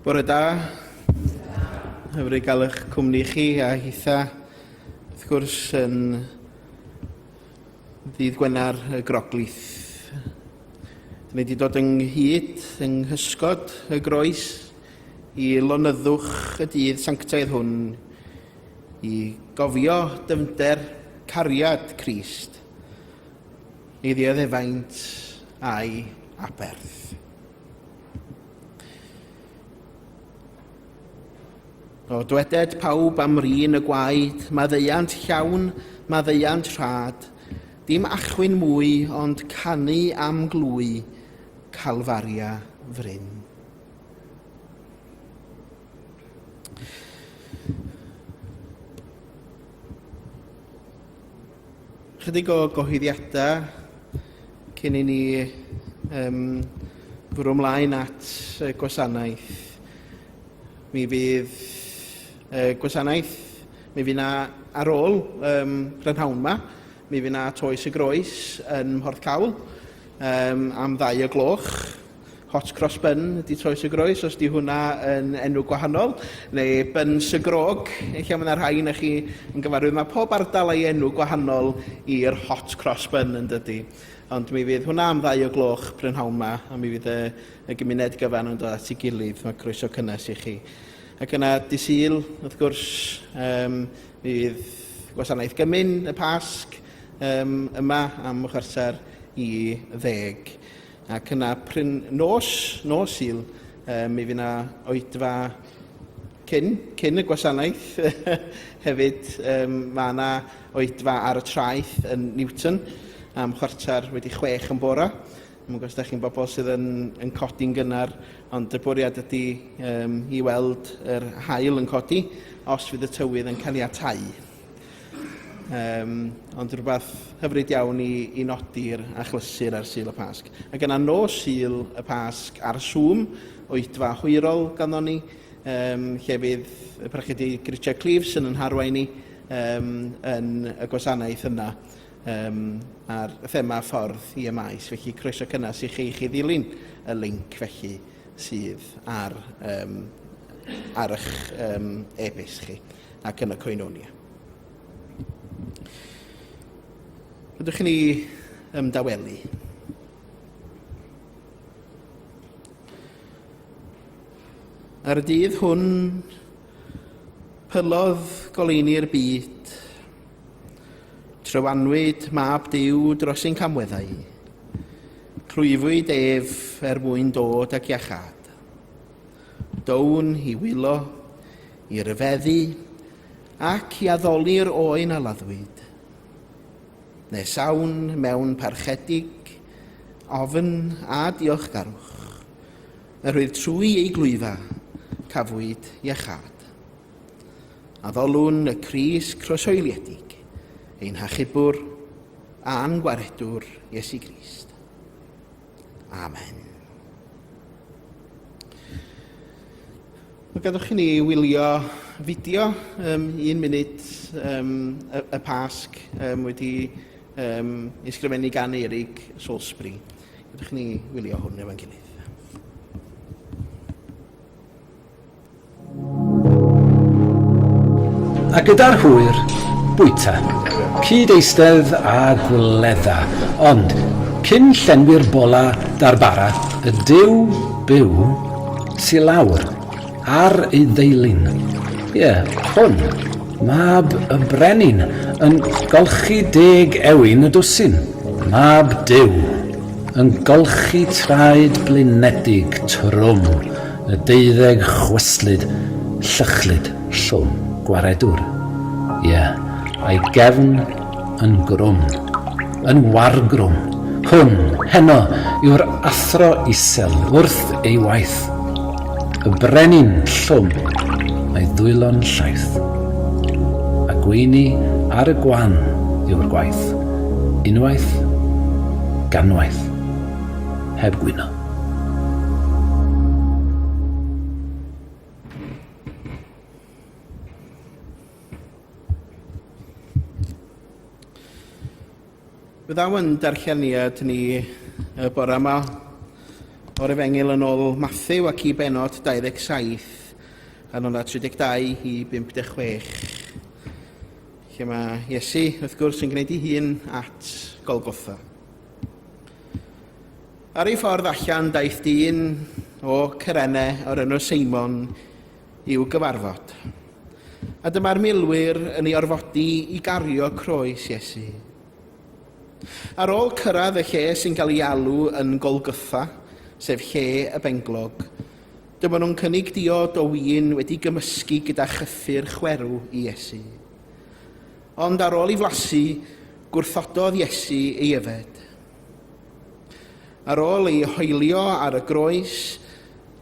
Bore da. Hyfryd gael eich cwmni chi a hitha, wrth gwrs, yn ddydd Gwener y Groglith. Dyn ni wedi dod ynghyd yng nghysgod y groes i lonyddwch y dydd sanctaidd hwn i gofio dyfnder cariad Crist, ei ddioddefaint a'i aberth. O dweded pawb am rin y gwaed, maddeuant llawn, maddeuant rhad, dim achwyn mwy ond canu am glwy Calfaria fryn. Chydig o gyhoeddiadau cyn i ni um, fwrw ymlaen at y gwasanaeth. Mi fydd y gwasanaeth, mi fydd na ar ôl um, prynhawn yma, mi fydd na Toes y Groes yn Mhorthcawl um, am ddau o gloch. Hot Cross Bun ydy Toes y Groes, os di hwnna yn enw gwahanol, neu Buns y Grog, ella mae yna rhai na chi yn gyfarwydd. Mae pob ardal a'i enw gwahanol i'r Hot Cross Bun yn dydy. Ond mi fydd hwnna am ddau o gloch prynhawn ma, a mi fydd y, y gymuned gyfan yn dod at ei gilydd. Mae croeso cynnes i chi. Ac yna, dy Sul, wrth gwrs, um, mi fydd gwasanaeth gymun y Pasg um, yma am chwarter i ddeg. Ac yna pryn nos, nos Sul, um, mi fydd yna oedfa cyn, cyn y gwasanaeth. Hefyd, um, mae yna oedfa ar y traeth yn Newton am chwarter wedi chwech yn bora. Dwi'n gwybod os ydych chi'n bobl sydd yn, yn codi'n gynnar, ond y bwriad ydy um, i weld yr haul yn codi os fydd y tywydd yn caniatáu. Um, ond rhywbeth hyfryd iawn i, i nodi'r achlysur ar Sul y Pasg. Ac yna nos Sul y Pasg ar Zoom, oedfa hwyrol ganddo ni, um, lle fydd y Parchedig Richard Cleves yn yn harwain ni um, yn y gwasanaeth yna um, ar y thema ffordd i y maes. Felly croeso cynnes i chi, i chi ddilyn y link felly sydd ar, um, ar eich um, e-byst chi ac yn y Koinonia. Ydych chi'n ei ymdawelu? Ar y dydd hwn, pylodd goleuni'r byd, trywanwyd mab Duw dros ein camweddau, clwyfwyd ef er mwyn dod ag iachâd. Down i wylo, i ryfeddu, ac i addoli'r oen a laddwyd. Nes awn mewn parchedig, ofn a diolchgarwch, yr oedd trwy ei glwyfa cafwyd iachâd. Addolwn y Crist croeshoeliedig, ein hachubwr a'n gwaredwr Iesu Grist. Amen. Wel, gadwch i ni wylio fideo um, un munud um, y, y Pasg um, wedi um, ysgrifennu gan Eirig Salisbury. Gadwch i ni wylio hwn efo'n gilydd. A gyda'r hwyr, bwyta, cyd eistedd a gwledda, ond cyn llenwi'r bola da'r bara, y Duw byw sy lawr ar ei ddeilyn. Ie, hwn, mab y brenin, yn golchi deg ewin y dwsin, mab Duw, yn golchi traed blinedig trwm Y deuddeg chwyslyd, llychlyd, llwm, gwaredwr. Ie, a'i gefn yn grwm, yn wargrwm. Hwn, heno, yw'r athro isel wrth ei waith. Y brenin llwm, a'i ddwylo'n llaith. A gweini ar y gwan yw'r gwaith, unwaith, ganwaith, heb gwyno. Fe ddaw yn darlleniad ni y bore yma o'r Efengyl yn ôl Mathew ac i bennod 27, adnodau 32 i 56, lle mae Iesu, wrth gwrs, yn gwneud ei hun at Golgotha. Ar ei ffordd allan daeth dyn o Cyrene o'r enw Seimon i'w gyfarfod. A dyma'r milwyr yn ei orfodi i gario croes Iesu. Ar ôl cyrraedd y lle sy'n cael ei alw yn Golgotha, sef lle y benglog, dyma nhw'n cynnig diod o win wedi gymysgu gyda chyffur chwerw i Iesu. Ond ar ôl ei flasu, gwrthododd Iesu ei yfed. Ar ôl ei hoelio ar y groes,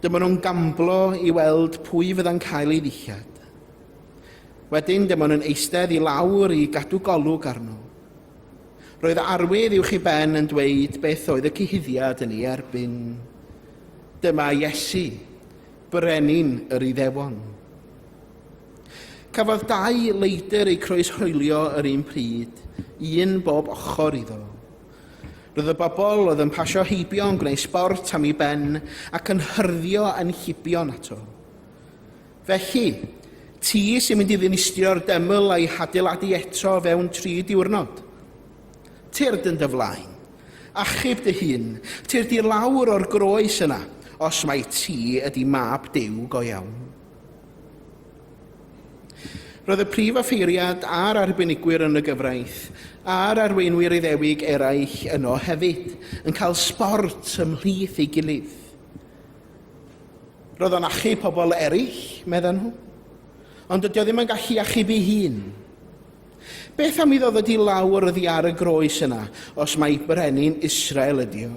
dyma nhw'n gamblo i weld pwy fydda'n cael ei ddillad. Wedyn dyma nhw'n eistedd i lawr i gadw golwg arno. Roedd arwydd uwch ei ben yn dweud beth oedd y cyhuddiad yn ei erbyn. Dyma Iesu, brenin yr Iddewon. Cafodd dau leidr eu croeshoelio yr un pryd, un bob ochr iddo. Roedd y bobl oedd yn pasio heibio yn gwneud sbort am ei ben ac yn hyrddio yn llibion ato. Felly, ti sy'n mynd i ddinistrio'r deml a'i hadeiladu eto fewn tri diwrnod. Tyrd yn dy flaen. Achub dy hun. Tyrd i lawr o'r groes yna, os mai ti ydy mab Duw go iawn. Roedd y prif offeiriad a'r arbenigwyr yn y gyfraith a'r arweinwyr Iddewig eraill yno hefyd, yn cael sbort ymhlith ei gilydd. Roedd o'n achub pobl eraill, medden nhw, ond dydy o ddim yn gallu achub ei hun. Beth am iddo ddod i lawr oddi ar y groes yna, os mai brenin Israel ydi o?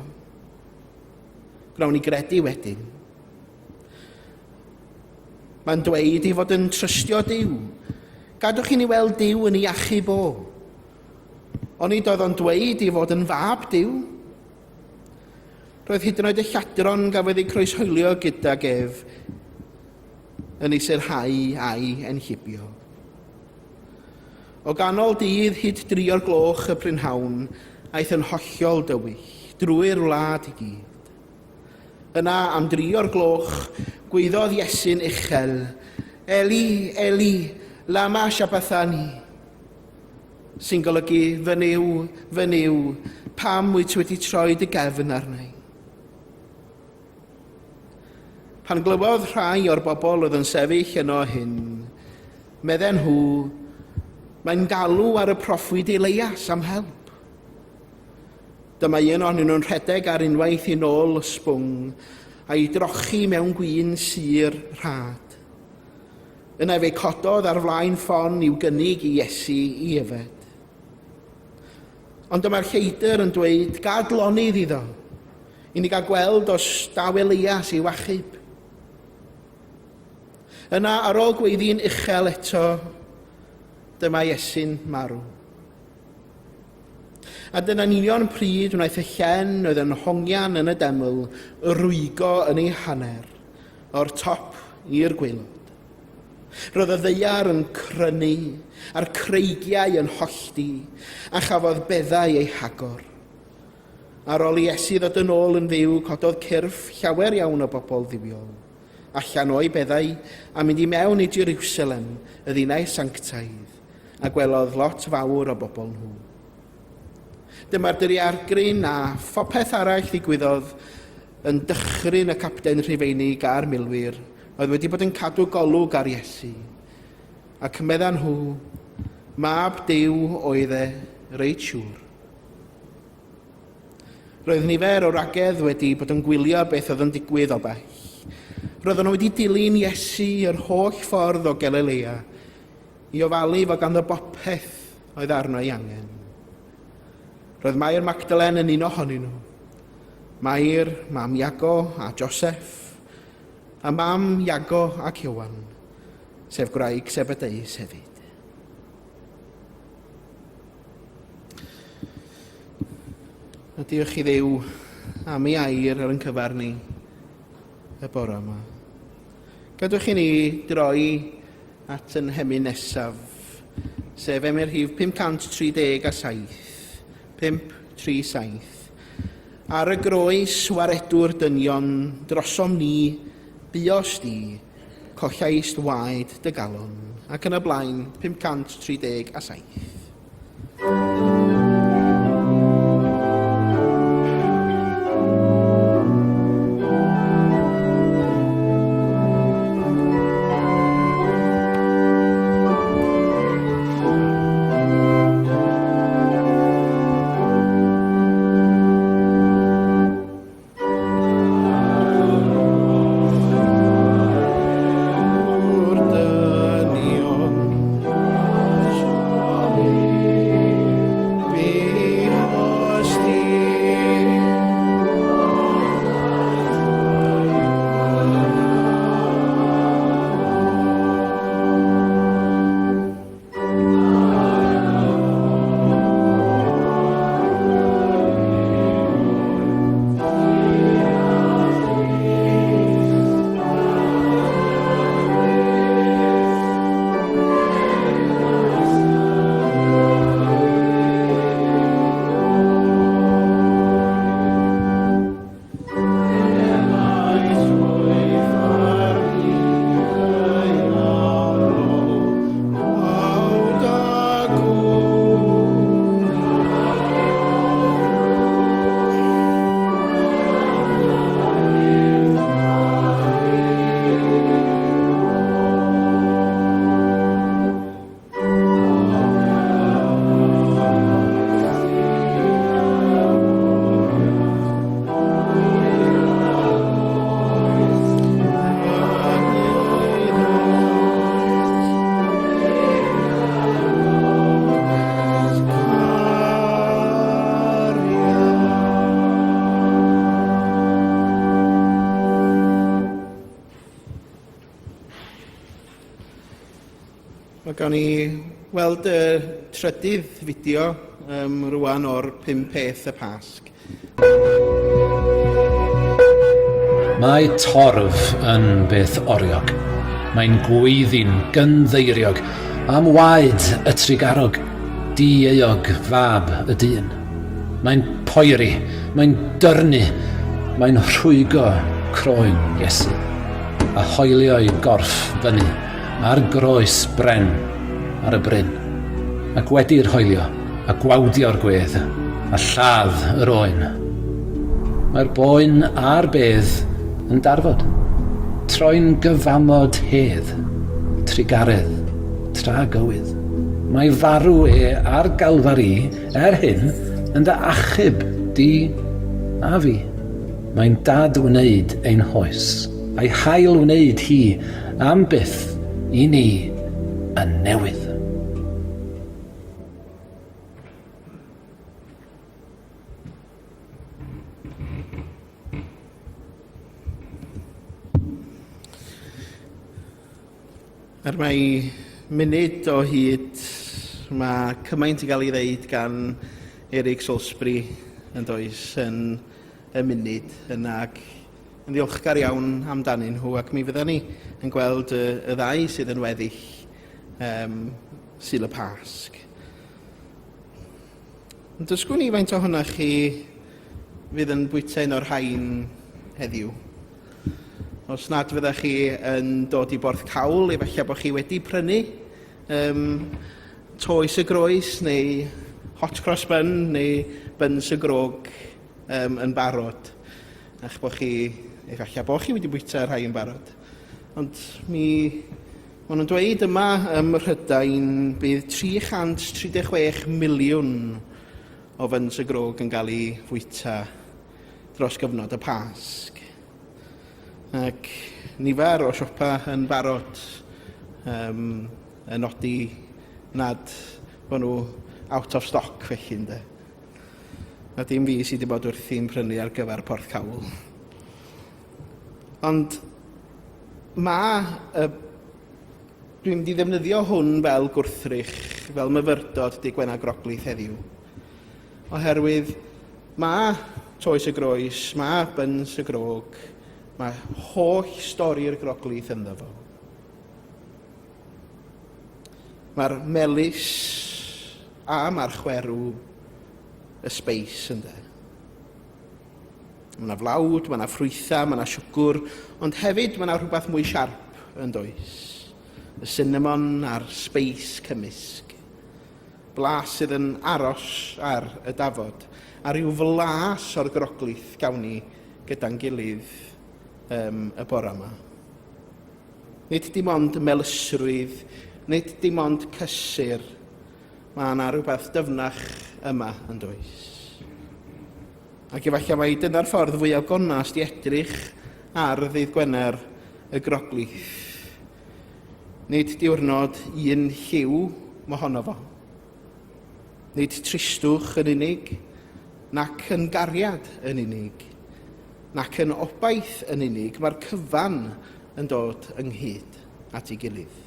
Gwnawn ni gredu wedyn. Mae'n dweud ei fod yn trystio Duw. Gadwch i ni weld Duw yn ei achub o. Onid oedd o'n dweud ei fod yn fab Duw? Roedd hyd yn oed y lladron gafodd eu croeshoelio gydag ef yn ei sirhau a'i enllibio. O ganol dydd hyd dri o'r gloch y prynhawn, aeth yn hollol dywyll, drwy'r wlad i gyd. Yna, am dri o'r gloch, gwaeddodd Iesu'n uchel, Eli, Eli, lama sabachthani? Sy'n golygu, Fy Nuw, fy Nuw, pam wyt ti wedi troi dy gefn arna i? Pan glywodd rhai o'r bobl oedd yn sefyll yno hyn, medden nhw, mae'n galw ar y proffwyd Eleias am help. Dyma un ohonyn nhw'n rhedeg ar unwaith i nôl y sbwng a'i drochi mewn gwin sur rhad. Yna fe cododd ar flaen ffon i'w gynnig i Iesu i yfed. Ond dyma'r lleidr yn dweud, gad lonydd iddo, i ni gael gweld os daw Elias i'w achub. Yna, ar ôl gweiddi'n uchel eto, dyma Iesu'n marw. A dyna'n union pryd wnaeth y llen oedd yn hongian yn y deml rwygo yn ei hanner, o'r top i'r gwaelod. Roedd y ddaear yn crynu, a'r creigiau yn hollti, a chafodd beddau eu hagor. Ar ôl i Iesu ddod yn ôl yn fyw, cododd cyrff llawer iawn o bobl dduwiol allan o'u beddau a mynd i mewn i Jerusalem, y ddinas sanctaidd, a gwelodd lot fawr o bobl nhw. Dyma'r diriargryn a phopeth arall ddigwyddodd yn dychryn y capten Rhufeinig a'r milwyr oedd wedi bod yn cadw golwg ar Iesu. Ac meddan nhw, mab Duw oedd e, reit siŵr. Roedd nifer o wragedd wedi bod yn gwylio beth oedd yn digwydd o bell. Roedden nhw wedi dilyn Iesu yr holl ffordd o Galilea i ofalu fod ganddo bopeth oedd arno ei angen. Roedd Mair Magdalen yn un ohonyn nhw. Mair, mam Iago a Joseph, a mam Iago ac Ioan, sef gwraig Zebedeus hefyd. A diolch i Dduw am ei air ar ein cyfer ni y bore yma. Gadwch i ni droi at yn hemyn nesaf, sef emyn rhif 537, 537. Ar y groes waredwr dynion, drosom ni, buost di, collaist waed dy galon, ac yn y blaen, 537. Mae gawn ni weld y trydydd fideo um, rwan o'r pum peth y Pasg. Mae torf yn beth oriog. Mae'n gweiddi'n gynddeiriog am waed y trugarog, dieuog fab y dyn. Mae'n poeri, mae'n dyrnu, mae'n rhwygo croen Iesu, a hoelio'i gorff fyny ar groes bren ar y bryn, ac wedi'r hoelio, a gwawdio'r gwedd, a lladd yr oen. Mae'r boen a'r bedd yn darfod, troi'n gyfamod hedd, trugaredd, tragywydd. Mae farw e ar Galfari, er hyn, yn dy achub di a fi. Mae'n dad wneud ein hoes, a'i hail wneud hi am byth i ni yn newydd. Er mae munud o hyd, mae cymaint i gael ei ddeud gan Eric Salisbury yn does yn y munud yna ac yn ddiolchgar iawn amdanyn nhw ac mi fydda ni yn gweld y, y ddau sydd yn weddill um, Sul y Pasg. Ond dysgwn ni faint ohonoch chi fydd yn bwyta un o'r rhain heddiw. Os nad fyddech chi yn dod i Borth Cawl, efallai bod chi wedi prynu um, toes y groes neu hot cross bun neu buns y grog um, yn barod. A'ch bod chi, efallai bod chi wedi bwyta rhai yn barod. Ond mi, maen nhw'n dweud yma ym Mhrydain bydd 336 miliwn o fyns y grog yn cael ei fwyta dros gyfnod y Pasg. Ac nifer o siopa yn barod um, yn nodi nad bod nhw out of stock felly ynde. A dim fi sydd wedi bod wrthi'n prynu ar gyfer Porth Cawl. Ond mae y... Dwi'n mynd i ddefnyddio hwn fel gwrthrych, fel myfyrdod Dydd Gwener Groglith heddiw. Oherwydd mae Toes y Groes, mae Byns y Grog, mae holl stori'r Groglith ynddo fo. Mae'r melys a mae'r chwerw y sbeis ynde. Mae yna flawd, mae yna ffrwythau, mae yna siwgr, ond hefyd mae yna rhywbeth mwy siarp yn does. Y cinnamon a'r sbeis cymysg. Blas sydd yn aros ar y dafod, a rhyw flas o'r groglith gawn ni gyda'n gilydd um, y bore yma. Nid dim ond melysrwydd, nid dim ond cysur, mae yna rhywbeth dyfnach yma yn does. Ac efallai mai dyna'r ffordd fwyaf gonest i edrych ar ddydd Gwener y Groglith. Nid diwrnod un lliw mohono fo. Nid tristwch yn unig, nac yn gariad yn unig, nac yn obaith yn unig, mae'r cyfan yn dod ynghyd at ei gilydd.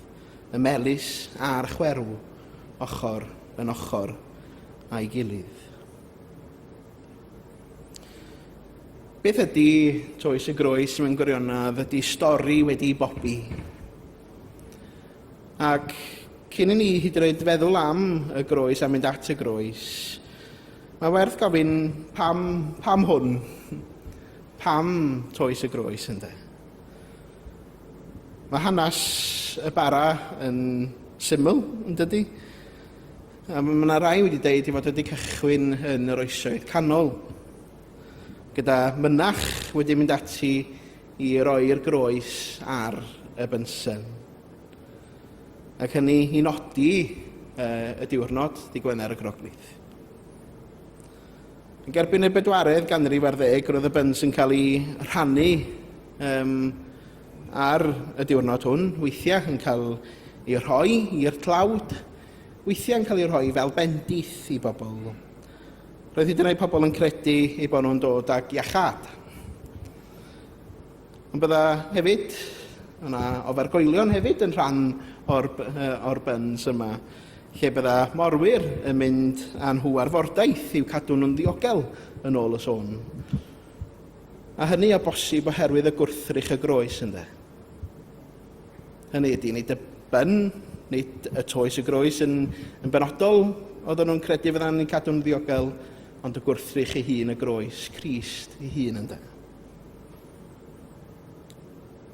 Y melys a'r chwerw, ochr yn ochr â'i gilydd. Beth ydy Toes y Groes mewn gwirionedd ydy stori wedi bobi. Ac cyn i ni hyd yn oed feddwl am y groes a mynd at y groes, mae werth gofyn pam, pam hwn? Pam Toes y Groes ynde? Mae hanes y bara yn syml, yn dydy? A mae yna rai wedi deud ei fod wedi cychwyn yn yr oesoedd canol, gyda mynach wedi mynd ati i roi'r groes ar y bynsen. Ac hynny i nodi y diwrnod di Gwener y Groglith. Yn gerbyn y bedwaredd ganrif ar ddeg, roedd y byns yn cael ei rhannu um, ar y diwrnod hwn, weithiau yn cael ei rhoi i'r tlawd, weithiau yn cael ei rhoi fel bendith i bobl. Roedd hyd yn oed pobl yn credu eu bod nhw'n dod ag iachâd. Ond bydda hefyd, yna ofergoelion hefyd yn rhan o'r, or byns yma, lle bydda morwyr yn mynd â nhw ar fordaith i'w cadw nhw'n ddiogel yn ôl y sôn. A hynny o bosib oherwydd y gwrthrych y groes ynde. Hynny ydy, nid y byn, nid y toes y groes yn, yn benodol, oedden nhw'n credu fydda'n ni'n cadw'n ddiogel, ond y gwrthrych ei hun, y groes, Crist ei hun ynde.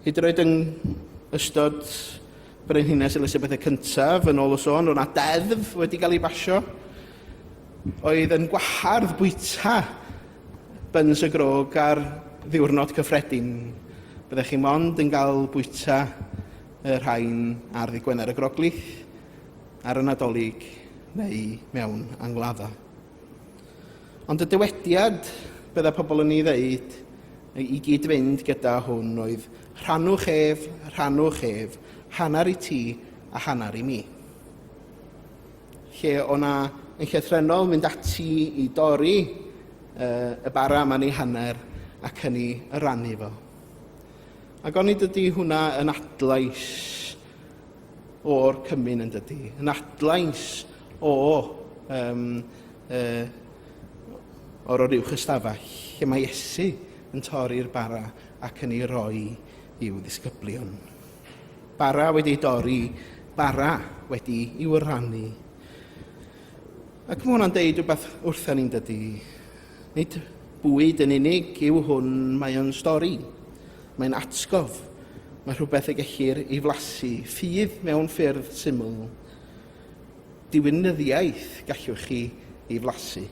Hyd yn oed yn ystod Brenhines Elisabeth y Cyntaf, yn ôl y sôn, roedd yna deddf wedi cael ei basio, oedd yn gwahardd bwyta byns y grog ar ddiwrnod cyffredin. Byddech chi mond yn cael bwyta y rhain ar ddydd Gwener y Groglith, ar y Nadolig neu mewn angladdau. Ond y dywediad bydda pobl yn ei ddeud i gyd-fynd gyda hwn oedd rhannwch ef, rhannwch ef, hanner i ti a hanner i mi. Lle o 'na yn llythrennol mynd ati i dorri uh, y bara yma'n ei hanner ac yn ei rannu fo. Ac onid ydy hwnna yn adlais o'r cymun yn dydy? Yn adlais o um, uh, o'r oruwch ystafell lle mae Iesu yn torri'r bara ac yn ei roi i'w ddisgyblion. Bara wedi ei dorri, bara wedi i'w rannu. Ac mae hwnna'n deud rhywbeth wrtha ni'n dydy. Nid bwyd yn unig yw hwn, mae o'n stori. Mae'n atgof. Mae rhywbeth y gellir ei flasu, ffydd mewn ffyrdd syml. Diwinyddiaeth gallwch chi ei flasu.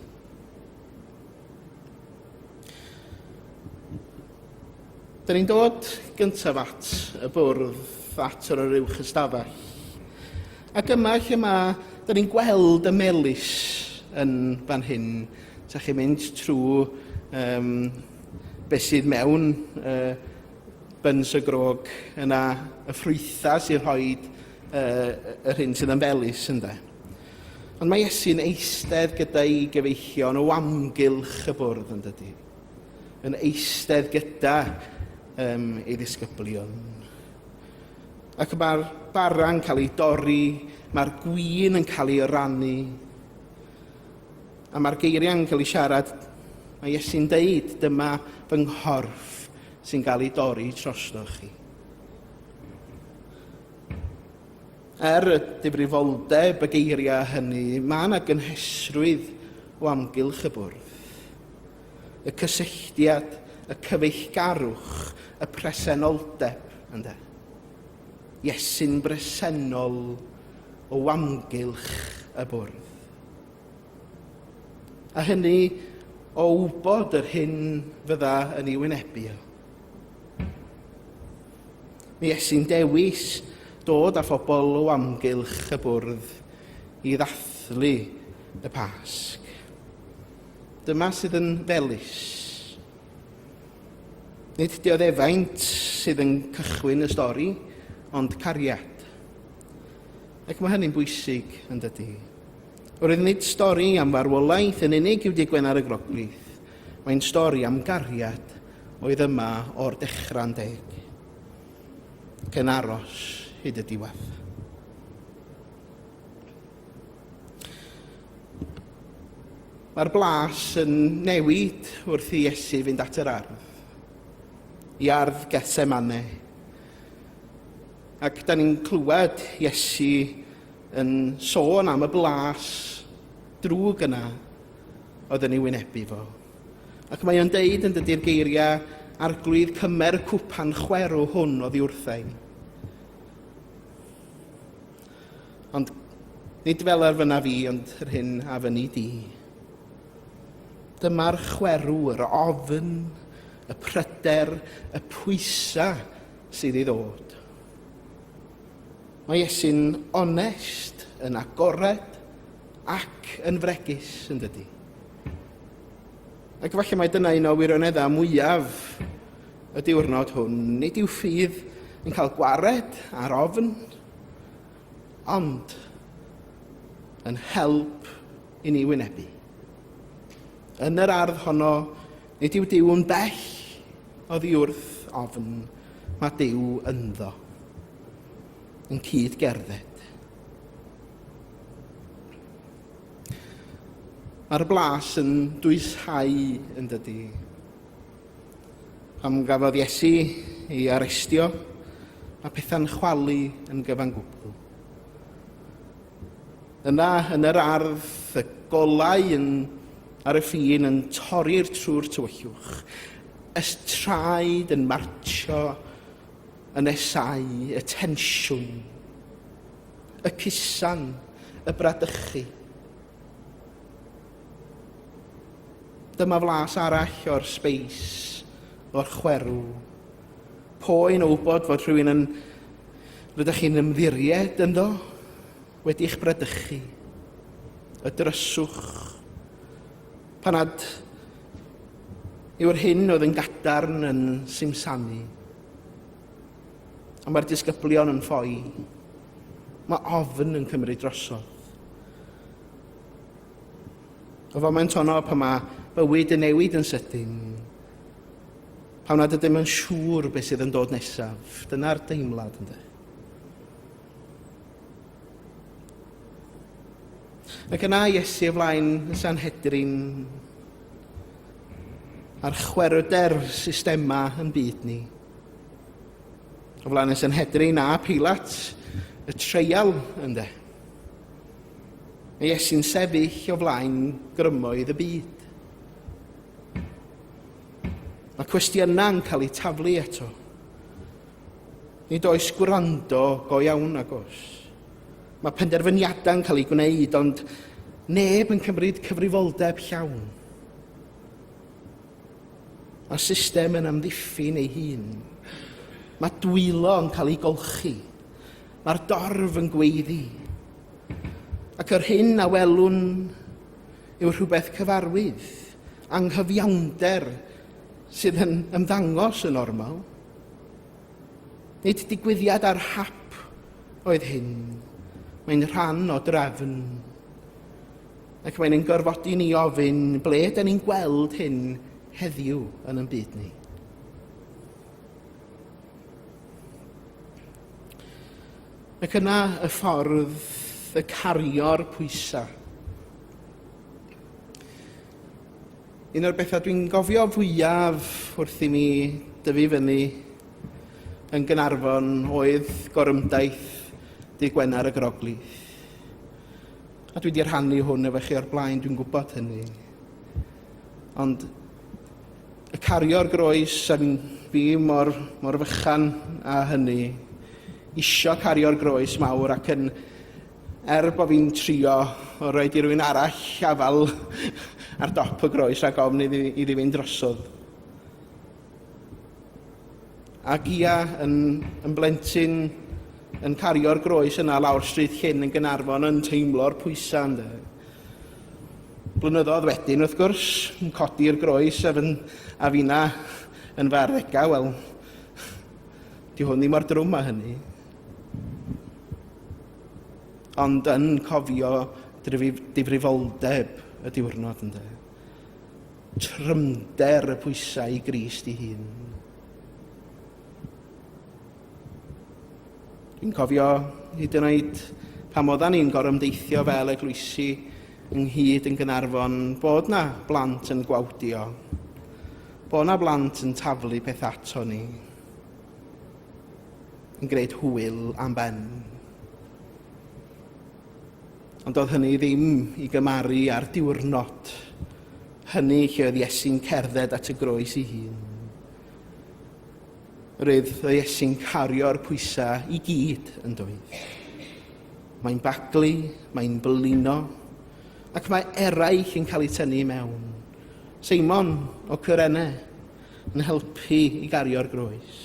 Da ni'n dod gyntaf at y bwrdd, at yr uwch ystafell. Ac yma lle mae, da ni'n gweld y melys yn fan hyn. Ta chi'n mynd trwy um, beth sydd mewn uh, byns y grog, yna y ffrwythau sy'n rhoi uh, yr hyn sydd yn felys ynde. Ond mae Iesu'n eistedd gyda'i gyfeillion o amgylch y bwrdd yn dydy. Yn eistedd gyda um, ei ddisgyblion. Ac mae'r bara'n cael ei dorri, mae'r gwin yn cael ei rannu, a mae'r geiriau'n cael ei siarad. Mae Iesu'n deud, dyma fy nghorff sy'n cael ei dorri trostoch chi. Er y difrifoldeb y geiriau hynny, mae yna gynhesrwydd o amgylch y bwrdd. Y cysylltiad y cyfeillgarwch, y presenoldeb, ynde? Iesu'n bresennol o amgylch y bwrdd. A hynny o wybod yr hyn fydda yn ei wynebu o. Mae Iesu'n dewis dod â phobl o amgylch y bwrdd i ddathlu y Pasg. Dyma sydd yn felys. Nid dioddefaint sydd yn cychwyn y stori, ond cariad. Ac mae hynny'n bwysig, yn dydy? Oherwydd nid stori am farwolaeth yn unig yw Dydd Gwener y Groglith. Mae'n stori am gariad oedd yma o'r dechrau'n deg. Ac yn aros hyd y diwedd. Mae'r blas yn newid wrth i Iesu fynd at yr ardd. I ardd Gethsemane. Ac da ni'n clywed Iesu yn sôn am y blas drwg yna oedd yn ei wynebu fo. Ac mae o'n deud yn dydy'r geiriau, Arglwydd, cymer y cwpan chwerw hwn oddi wrtha i. Ond nid fel ar fyna fi, ond yr hyn a fyny di. Dyma'r chwerw, yr ofn, y pryder, y pwysa sydd i ddod. Mae Iesu'n onest, yn agored ac yn fregus, yn dydy. Ac falle mai dyna un o wirioneddau mwyaf y diwrnod hwn. Nid yw ffydd yn cael gwared ar ofn, ond yn help i ni wynebu. Yn yr ardd honno, nid yw Duw yn bell oddi wrth ofn, mae Duw ynddo, yn cyd gerdded. Mae'r blas yn dwyshau yn dydy. Pam gafodd Iesu ei arestio, mae pethau'n chwalu yn gyfan gwbl. Yna, yn yr ardd, y golau yn, ar y ffin yn torri'r trwy'r tywyllwch. Y traed yn martio yn nesau, y tensiwn, y cusan, y bradychu. Dyma flas arall o'r sbeis, o'r chwerw. Poen o wybod fod rhywun yn rydych chi'n ymddiried ynddo, wedi'ch bradychu. Y dryswch. Pan nad yw'r hyn oedd yn gadarn yn simsanu. A mae'r disgyblion yn ffoi. Mae ofn yn cymryd drosodd. Y foment honno pan mae bywyd yn newid yn sydyn, pan nad ydym yn siŵr beth sydd yn dod nesaf, dyna'r deimlad ynddo. Ac yna Iesu o flaen y Sanhedrin a'r chwerwder systema yn byd ni. O flaen y Sanhedrin a Pilat, y treial ynddo. Mae Iesu'n sefyll o flaen grymoedd y byd. Mae cwestiynau'n cael eu taflu eto. Nid oes gwrando go iawn agos. Mae penderfyniadau'n cael eu gwneud, ond neb yn cymryd cyfrifoldeb llawn. Mae'r system yn amddiffyn ei hun. Mae dwylo yn cael ei golchi. Mae'r dorf yn gweiddi. Ac yr hyn a welwn yw rhywbeth cyfarwydd, anghyfiawnder sydd yn ymddangos yn normal. Nid digwyddiad ar hap oedd hyn. Mae'n rhan o drefn. Ac mae'n ein gorfodi ni ofyn ble ydyn ni'n gweld hyn heddiw yn ein byd ni. Ac yna y ffordd y cario'r pwysau. Un o'r bethau dwi'n gofio fwyaf wrth i mi dyfu fyny yn Gynarfon oedd gorymdaith Dydd Gwener y Groglith. A dwi wedi rhannu hwn efo chi o'r blaen, dwi'n gwybod hynny. Ond Y cario'r groes, a fi'n fi mor, mor fychan a hynny, isio cario'r groes mawr ac yn, er bod fi'n trio o roed i rywun arall afal ar dop y groes rhag ofn iddi, iddi fynd drosodd. Ac ia, yn, yn blentyn, yn cario'r groes yna lawr Stryd Llyn yn Gaernarfon yn teimlo'r pwysau ynde. Blynyddoedd wedyn, wrth gwrs, yn codi'r groes a, fy, a finna yn fy arddegau, wel, di hwn ddim mor drwm â hynny. Ond yn cofio difrifoldeb y diwrnod, ynde. Trymder y pwysau i Grist ei hun. Dwi'n cofio hyd yn oed pan oeddan ni'n gorymdeithio fel eglwysi ynghyd yn Gynarfon, bod na blant yn gwawdio, bod na blant yn taflu peth ato ni, yn gwneud hwyl am ben. Ond oedd hynny ddim i gymaru â'r diwrnod hynny lle oedd Iesu'n cerdded at y groes ei hun. Roedd y Iesu'n cario'r pwysau i gyd yn doedd. Mae'n baglu, mae'n blino, ac mae eraill yn cael eu tynnu mewn. Seimon o Cyrene yn helpu i gario'r groes.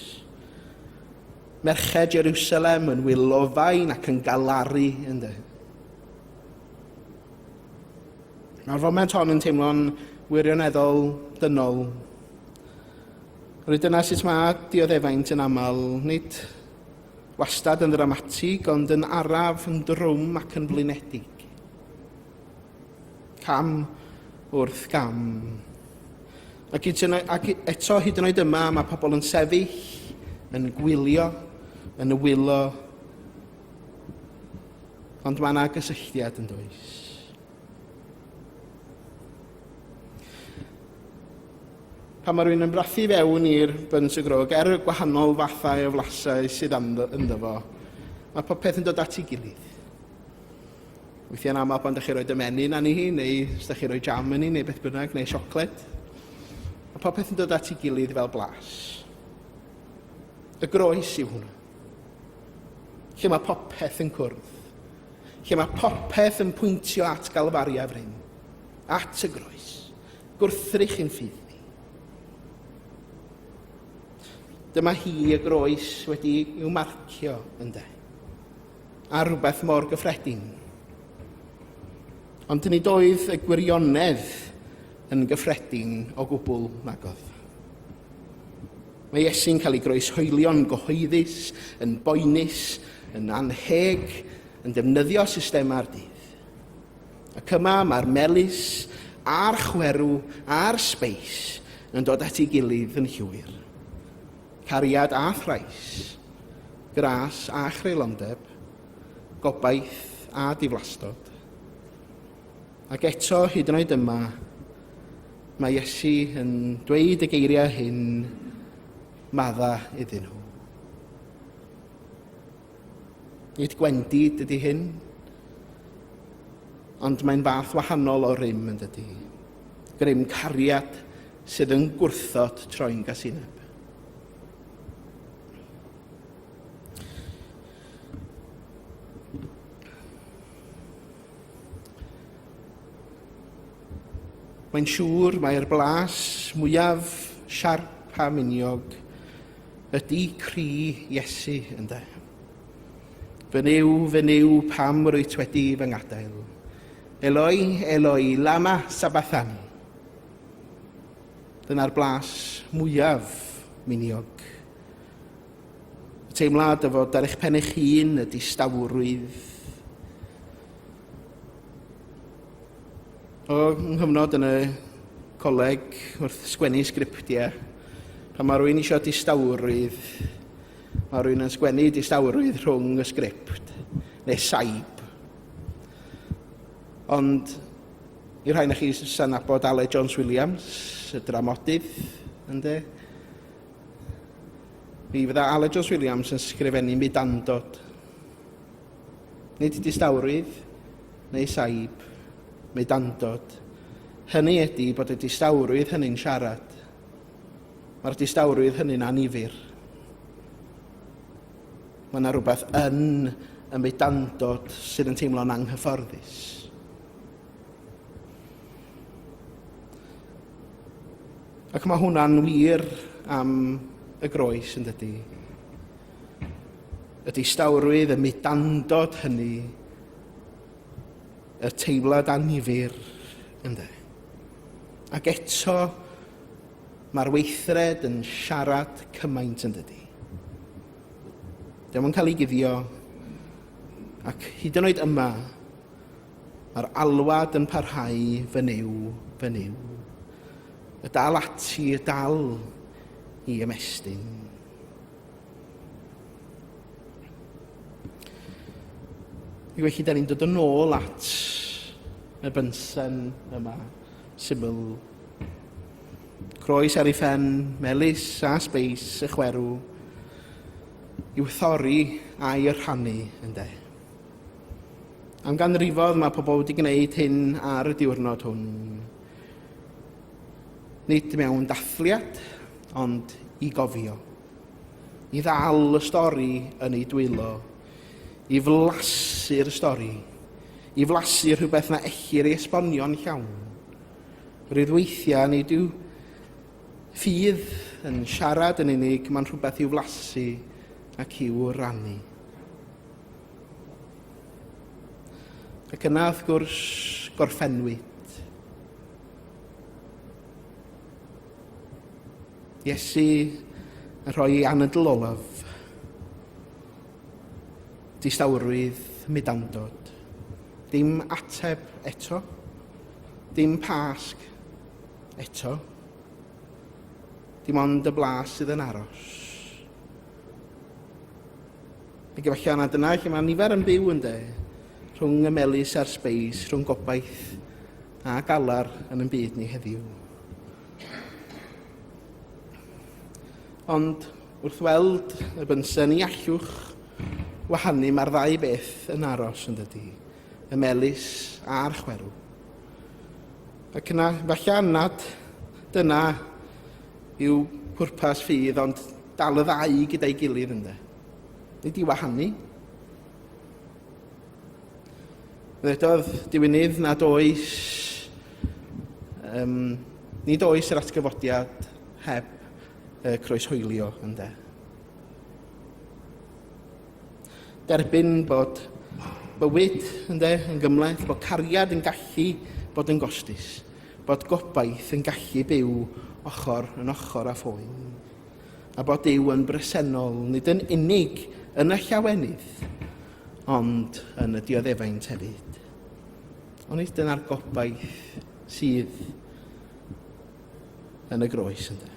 Merched Jerusalem yn wylofain ac yn galaru ynddo. Mae'r foment hon yn teimlo'n wirioneddol dynol. Rwy dyna sut mae dioddefaint yn aml, nid wastad yn ddramatig, ond yn araf, yn drwm ac yn flinedig. Cam wrth gam. Ac, ac eto, hyd yn oed yma, mae pobl yn sefyll, yn gwylio, yn y wylo, ond mae yna gysylltiad yn does. Pan mae rhywun yn brathu fewn i'r byns y grog, er y gwahanol fathau o flasau sydd ynddo fo, mae popeth yn dod at ei gilydd. Weithiau'n aml pan ydych chi'n rhoi ymenyn arni hi, neu os ydych chi'n rhoi jam yn hi, neu beth bynnag, neu siocled. Mae popeth yn dod at ei gilydd fel blas. Y groes yw hwnna. Lle mae popeth yn cwrdd. Lle mae popeth yn pwyntio at Galfaria fryn. At y groes. Gwrthrych i'n ffydd ni. Dyma hi y groes wedi i'w marcio ynde. Ar rhywbeth mor gyffredin. Ond nid oedd y gwirionedd yn gyffredin o gwbl nagodd. Mae Iesu'n cael ei groeshoelio'n gyhoeddus, yn boenus, yn anheg, yn defnyddio systemau'r dydd. Ac yma mae'r melys a'r chwerw a'r sbeis yn dod at ei gilydd yn llwyr. Cariad a thrais, gras a chreulondeb, gobaith a diflastod. Ac eto, hyd yn oed yma, mae Iesu yn dweud y geiriau hyn, madda iddyn nhw. Nid gwendid ydy hyn, ond mae'n fath wahanol o rym yn dydy. Grym cariad sydd yn gwrthod troi'n gasineb. Mae'n siŵr mai'r blas mwyaf siarp a miniog ydy cri Iesu, ynde? Fy Nuw, fy Nuw, pam rwyt wedi fy ngadael? Eloi, Eloi, lama sabathani? Dyna'r blas mwyaf miniog. Y teimlad o fod ar eich pen eich hun, y distawrwydd. O nghyfnod yn y coleg wrth sgwennu sgriptiau, pan mae rhywun eisiau distawrwydd, mae rhywun yn sgwennu distawrwydd rhwng y sgript, neu saib. Ond i'r rhai na chi sy'n nabod Aled Jones Williams, y dramodydd, ynddo? Mi fydda Aled Jones Williams yn sgrifennu mudandod. Nid distawrwydd neu saib, mudandod. Hynny ydy bod y distawrwydd hynny'n siarad. Mae'r distawrwydd hynny'n annifyr. Mae yna rhywbeth yn y mudandod sydd yn teimlo'n anghyfforddus. Ac mae hwnna'n wir am y groes yn dydy. Y distawrwydd, y mudandod hynny, y teimlad annifyr, ynddo. Ac eto, mae'r weithred yn siarad cymaint yn dydy. Dio'm yn cael ei guddio, ac hyd yn oed yma, mae'r alwad yn parhau fy Nuw, fy Nuw. Y dal ati, y dal i ymestyn. Ac felly, da ni'n dod yn ôl at y bynsen yma, syml. Croes ar ei phen, melys a sbeis y chwerw, i'w thorri a'i rhannu, ynde. Am ganrifodd mae pobl wedi gwneud hyn ar y diwrnod hwn. Nid mewn dathliad, ond i gofio. I ddal y stori yn ei dwylo, i flasu'r stori, i flasu rhywbeth na ellir ei esbonio'n llawn. Rwydd weithiau nid yw ffydd yn siarad yn unig, mae'n rhywbeth i'w flasu ac i'w rannu. Ac yna, wrth gwrs, gorffennwyd. Iesu yn rhoi ei anadl olaf. Distawrwydd, mudandod. Dim ateb eto. Dim pasg eto. Dim ond y blas sydd yn aros. Ac efallai na dyna lle mae nifer yn byw yn de, rhwng y melys a'r sbeis, rhwng gobaith a galar yn y byd ni heddiw. Ond wrth weld y bynsen ni allwch wahanu mae'r ddau beth yn aros yn dydy, y melys a'r chwerw. Ac yna, falle nad dyna yw pwrpas ffydd, ond dal y ddau gyda'i gilydd ynde. Nid i wahanu. Ddywedodd diwinydd nad oes, um, nid oes yr atgyfodiad heb y croeshoelio ynde. Derbyn bod bywyd ynde, yn gymhleth, bod cariad yn gallu bod yn gostus, bod gobaith yn gallu byw ochr yn ochr â phoen. a bod Duw yn bresennol nid yn unig yn y llawenydd, ond yn y dioddefaint hefyd. Onid dyna'r gobaith sydd yn y groes ynddo?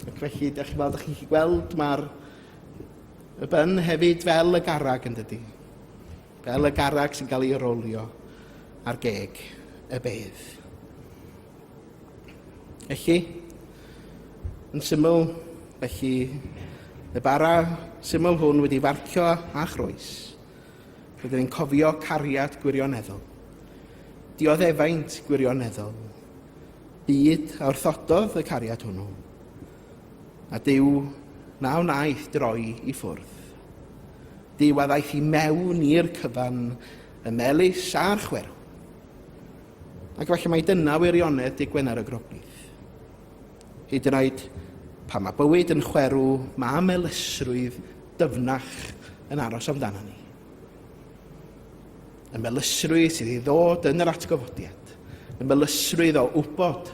Ac felly, dych chi, fel dych chi'n gweld, mae'r y byn hefyd fel y garag yn dydy. Fel y garag sy'n cael ei rolio ar geg y bedd. Felly, yn syml, felly, y bara syml hwn wedi farcio â chroes. Rydyn ni'n cofio cariad gwirioneddol, dioddefaint gwirioneddol, byd a wrthododd y cariad hwnnw, a Duw na wnaeth droi i ffwrdd. Duw a ddaeth i mewn i'r cyfan, y melys a'r chwerw. Ac efallai mai dyna wirionedd Dydd Gwener y Groglith. Hyd yn oed pan mae bywyd yn chwerw, mae melysrwydd dyfnach yn aros amdano ni. Y melysrwydd sydd i ddod yn yr atgyfodiad. Y melysrwydd o wybod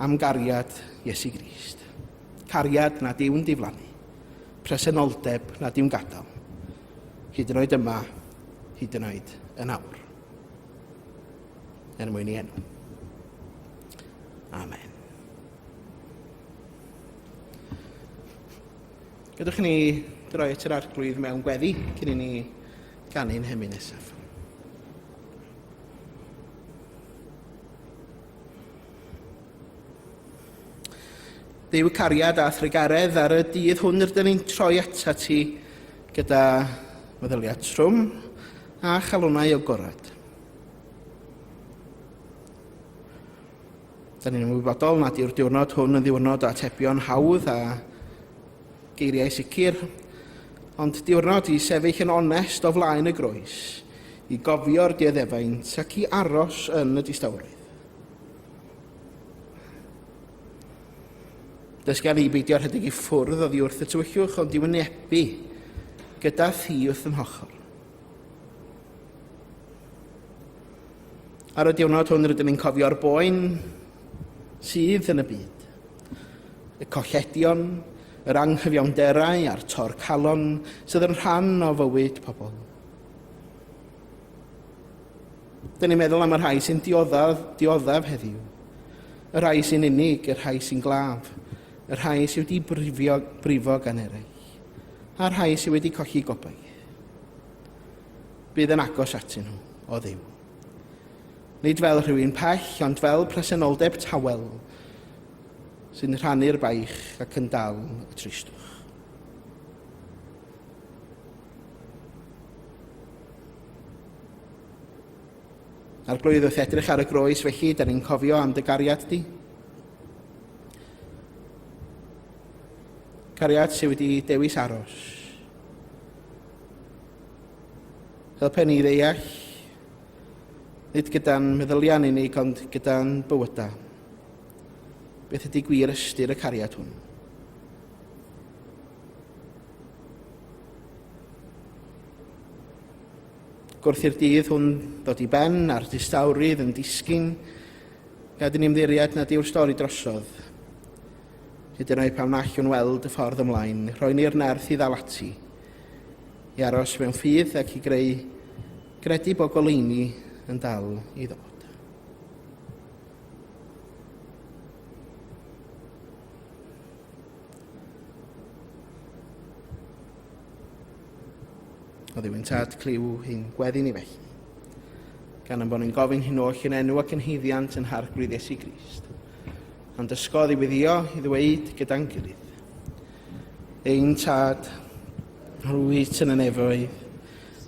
am gariad Iesu Grist. Cariad nad yw'n diflannu. Presenoldeb nad yw'n gadael. Hyd yn oed yma, hyd yn oed yn awr. Er mwyn i enw. Amen. Gadewch i ni droi at yr arglwydd mewn gweddi cyn i ni ganu'n hymyn nesaf. Duw cariad a thrugaredd ar y dydd hwn rydyn ni'n troi atat ti gyda meddyliau trwm a chalonnau agored. Da ni'n ymwybodol nad yw'r diwrnod hwn yn ddiwrnod o atebion hawdd a geiriau sicr, ond diwrnod i sefyll yn onest o flaen y groes, i gofio'r dioddefaint ac i aros yn y distawrwydd. Dysga ni beidio rhedeg i ffwrdd oddi wrth y tywyllwch, ond i wynebu gyda thi wrth yn hochr. Ar y diwrnod hwn rydym ni'n cofio'r boen sydd yn y byd. Y colledion, yr anghyfiawnderau a'r tor calon sydd yn rhan o fywyd pobl. Dyn ni'n meddwl am y rhai sy'n dioddef, dioddef heddiw. Y rhai sy'n unig, y rhai sy'n glaf, y rhai sydd wedi brifio, brifo gan eraill, a'r rhai sydd wedi colli gobaith. Bydd yn agos atyn nhw, o Dduw. Nid fel rhywun pell, ond fel presenoldeb tawel sy'n rhannu'r baich ac yn dal y tristwch. Arglwydd, wrth edrych ar y groes felly, da ni'n cofio am dy gariad di. Cariad sydd wedi dewis aros. Helpa ni ddeall, nid gyda'n meddyliau'n unig, ond gyda'n bywydau. Beth ydy gwir ystyr y cariad hwn? Gwrth i'r dydd hwn ddod i ben a'r distawrwydd yn disgyn, gad i ni ymddiried nad yw'r stori drosodd. Hyd yn oed pan na allwn weld y ffordd ymlaen, rhoi ni'r nerth i ddal ati, i aros mewn ffydd ac i greu gredu bod goleuni yn dal i ddod. O Dduw ein Tad, clyw ein gweddi ni felly. Gan ein bod ni'n gofyn hyn oll yn enw ac yn haeddiant yn Harglwydd Iesu Grist. A'n dysgodd i weddio i ddweud gyda'n gilydd. Ein Tad, rwyt yn y nefoedd,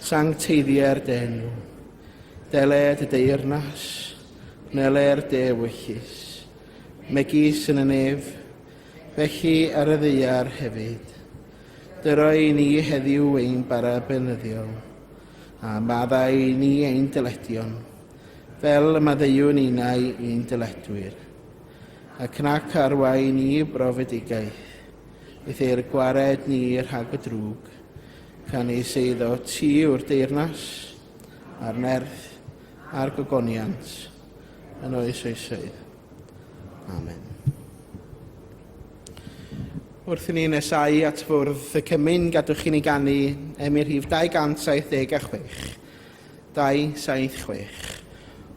sancteiddier dy enw, deled y deyrnas, wneler dy ewyllys, megis yn y nef, felly ar y ddaear hefyd. Dyro i ni heddiw ein bara beunyddiol, a maddau i ni ein dyledion, fel y maddeuwn ninnau i'n dyledwyr. Ac nac arwain ni brofedigaeth, eithr gwared ni rhag y drwg, canys eiddo ti yw'r deyrnas, a'r nerth, a'r gogoniant, yn oes oesoedd. Amen. Wrth i ni nesau at fwrdd y cymun, gadwch i ni ganu emyn rhif 276. 276.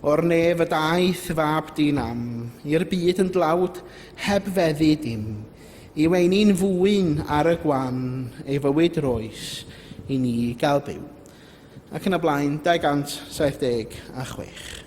O'r nef y daeth fab dyn am, i'r byd yn dlawd, heb feddu dim, i weini'n fwyn ar y gwan, ei fywyd roes i ni gael byw. Ac yn y blaen, 276.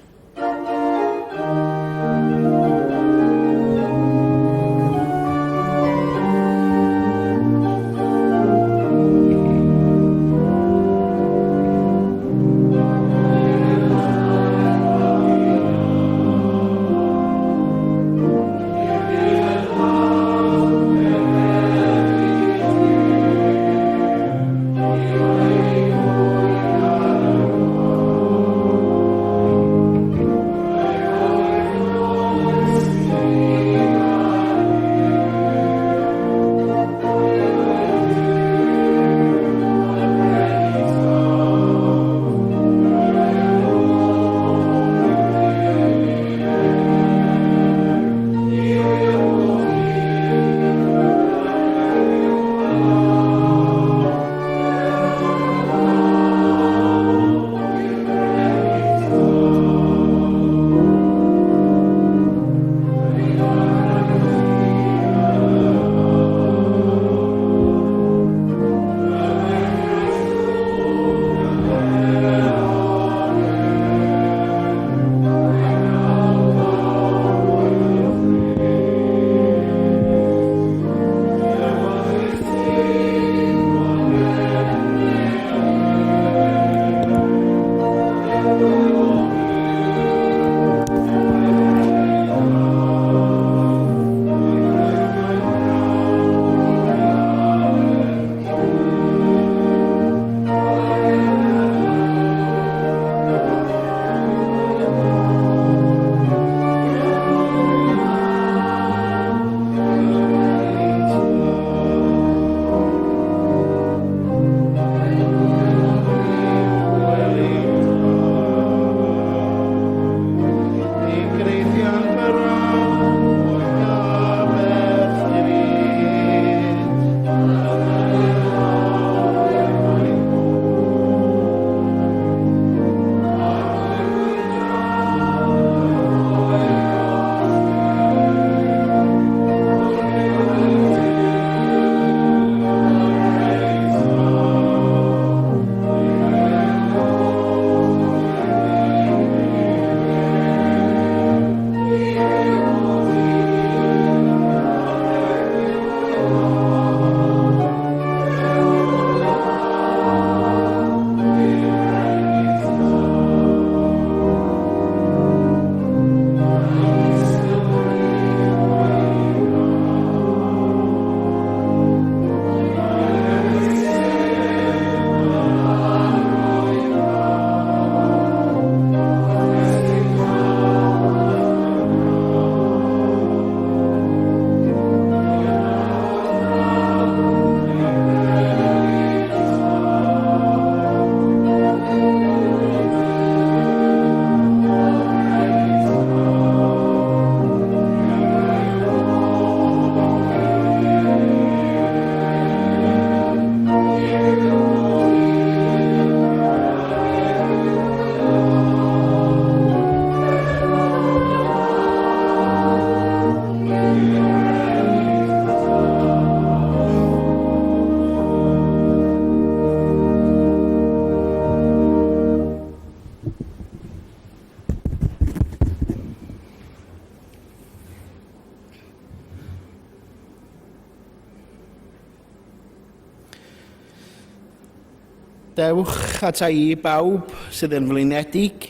Dewch ata i bawb sydd yn flinedig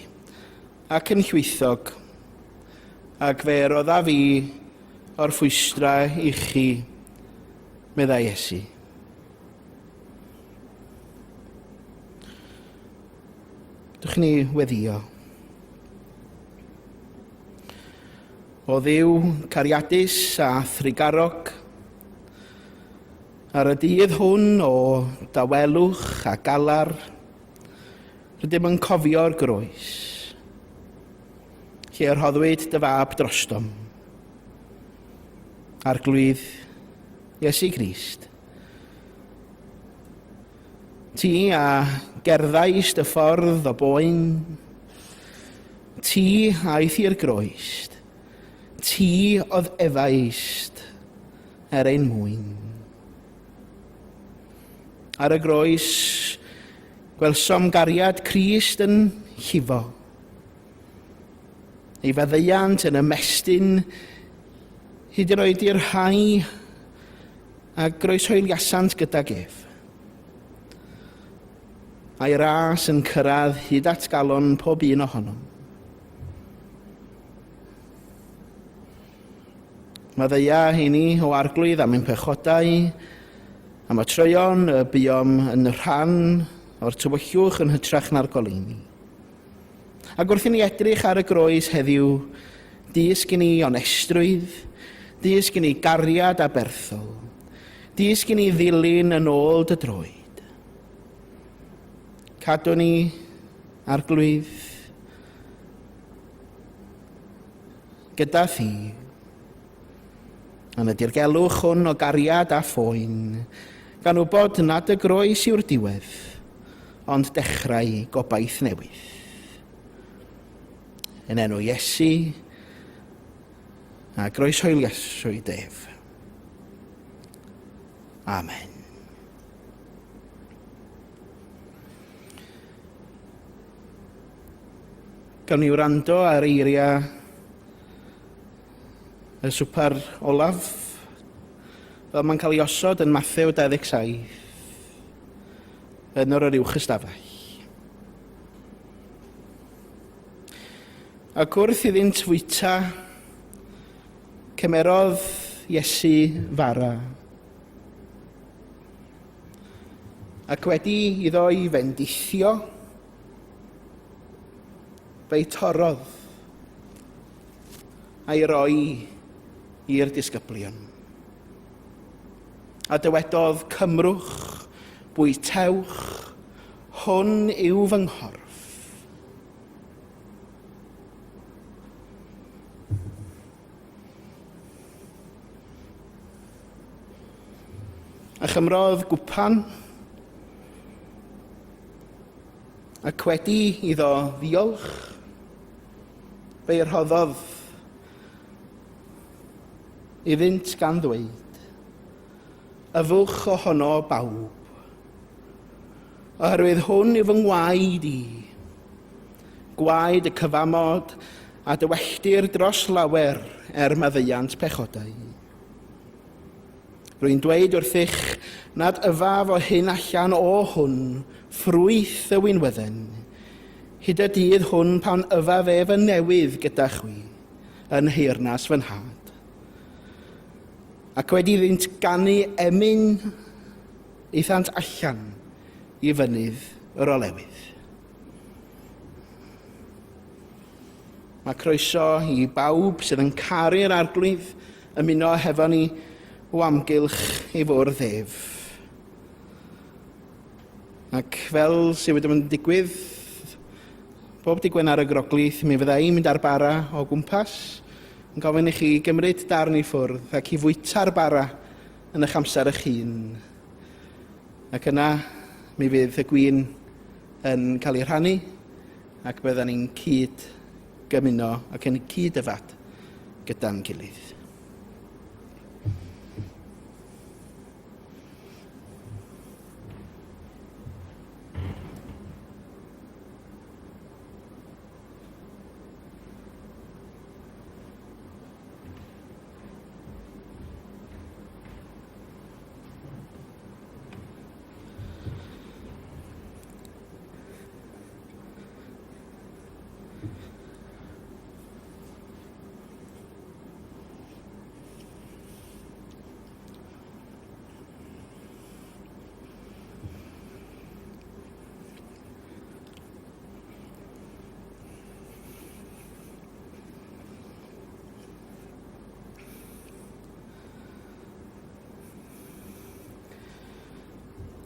ac yn llwythog, ac fe roddaf fi orffwystra i chi, meddai Iesu. Dwch ni weddio. O Dduw cariadus a thrugarog, Ar y dydd hwn o dawelwch a galar, rydym yn cofio'r groes, lle y rhoddwyd dy fab drostom. Arglwydd Iesu Grist, ti a gerddaist y ffordd o boen, ti aeth i'r groes, ti oedd efaist er ein mwyn. Ar y groes, gwelsom gariad Crist yn llifo. Ei faddeuant yn ymestyn hyd yn oed i'r rhai a groeshoeliasant gydag ef. A'i ras yn cyrraedd hyd at galon pob un ohonom. Maddeuia i ni, o Arglwydd, am ein pechodau, am y troeon y buom yn rhan o'r tywyllwch yn hytrach na'r goleuni. Ac wrth i ni edrych ar y groes heddiw, dysg i ni onestrwydd, dysg i ni gariad aberthol, dysg i ni ddilyn yn ôl dy droed. Cadw ni, Arglwydd, gyda thi. Yn y dirgelwch hwn o gariad a phoen, gan wybod nad y groes yw'r diwedd, ond dechrau gobaith newydd. Yn enw Iesu, a groeshoeliaswyd ef. Amen. Gawn ni wrando ar eiriau y swper olaf, fel mae'n cael ei osod yn Mathew 27, yn yr uwch ystafell. Ac wrth iddynt fwyta, cymerodd Iesu fara. Ac wedi iddo'i fendithio, Fe'i torrodd a'i roi i'r disgyblion. A dywedodd, Cymrwch, bwytewch, hwn yw fy nghorff. A chymrodd gwpan, ac wedi iddo ddiolch, fe'i rhoddodd iddynt gan ddweud, Yfwch ohono bawb, oherwydd hwn yw fy ngwaed i, gwaed y cyfamod a dywelltir dros lawer er maddeuant pechodau. Rwy'n dweud wrthych nad yfaf o hyn allan o hwn ffrwyth y winwydden, hyd y dydd hwn pan yfaf ef yn newydd gyda chwi, yn nheyrnas fy nhad. Ac wedi iddynt ganu emyn, aethant allan i fynydd yr olewydd. Mae croeso i bawb sydd yn caru'r Arglwydd ymuno hefo ni o amgylch ei fwrdd ef. Ac fel sydd wedi bod yn digwydd bob dydd Gwener y Groglith, mi fydda i'n mynd â'r bara o gwmpas, yn gofyn i chi gymryd darn i ffwrdd ac i fwyta'r bara yn eich amser eich hun. Ac yna mi fydd y gwin yn cael ei rhannu ac byddan ni'n cyd gymuno ac yn cyd yfad gyda'n gilydd.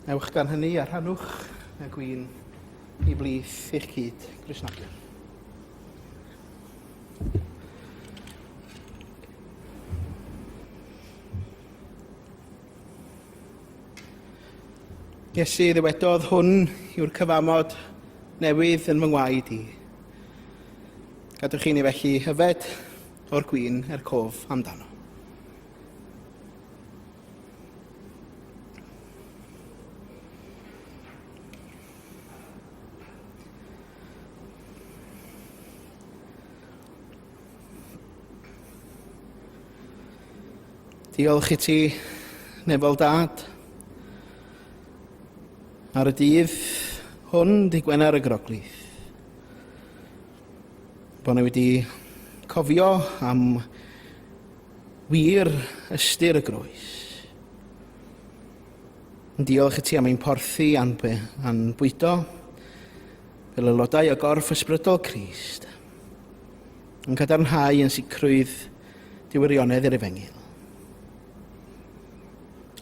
Ewch gan hynny a rhannwch y gwin i blith eich cyd Gristnogion. Iesu ddywedodd, hwn yw'r cyfamod newydd yn fy ngwaed i. Gadwch i ni felly hyfed o'r gwin er cof amdano. Diolch i ti, Nefol Dad, ar y dydd hwn, dy Gwener y Groglith. Bod ni wedi cofio am wir ystyr y groes. Yn diolch i ti am ein porthi a'n, a'n bwydo fel aelodau o gorff ysbrydol Crist. Yn cadarnhau yn sicrwydd diwirionedd yr efengyl.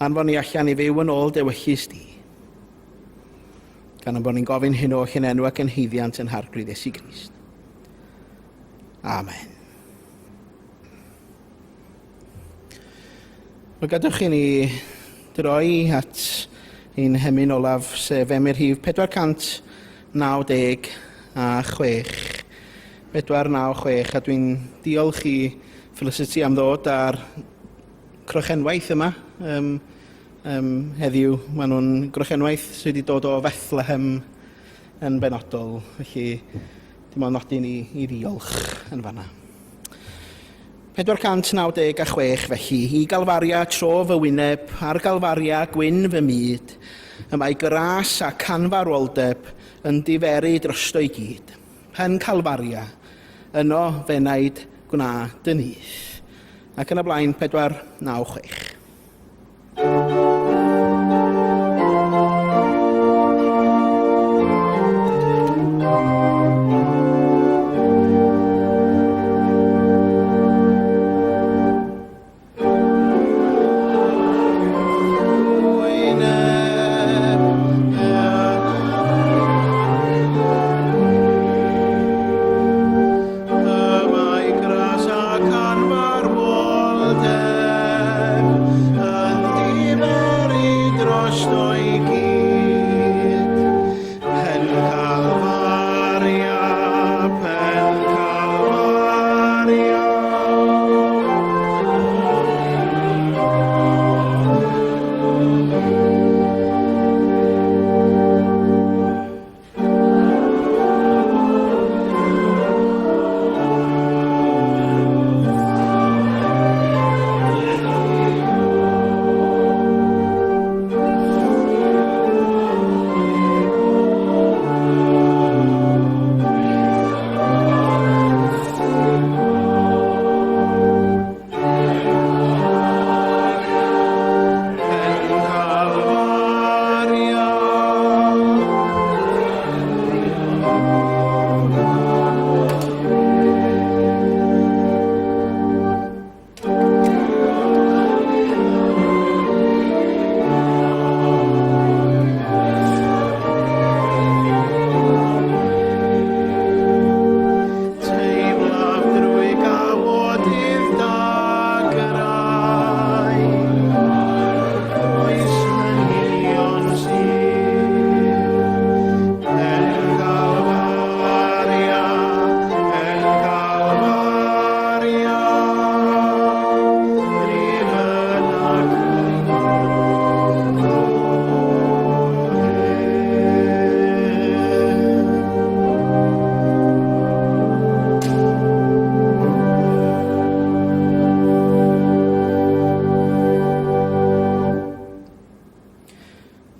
Anfon ni allan i fyw yn ôl dewyllys di. Gan ein bod ni'n gofyn hyn oll yn enw ac yn haeddiant yn Harglwydd Iesu Grist. Amen. Wel, gadewch i ni droi at ein hemyn olaf, sef emyn rhif 496. 496, a dwi'n diolch i Felicity am ddod â'r crochenwaith yma um, um, heddiw. Maen nhw'n grochenwaith sydd wedi dod o Bethlehem yn benodol, felly dim ond nodyn i, i ddiolch yn fanna. 496 felly, i Galfaria tro fy wyneb, ar Galfaria gwyn fy myd, y mae gras ac anfarwoldeb yn diferu drosto i gyd. Pen Calfaria, yno fenaid gwna dy nyth. Ac yn y blaen 496.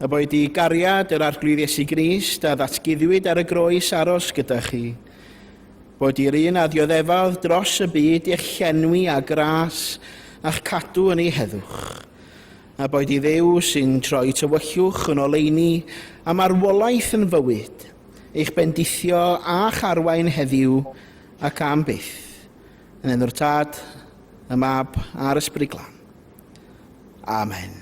A boed i gariad yr Arglwydd Iesu Grist a ddatguddiwyd ar y groes aros gyda chi. Boed i'r un a ddioddefodd dros y byd i'ch llenwi â gras a'ch cadw yn ei heddwch. A boed i Dduw sy'n troi tywyllwch yn oleuni a marwolaeth yn fywyd, eich bendithio a'ch arwain heddiw ac am byth. Yn enw'r Tad, y Mab a'r Ysbryd Glân. Amen.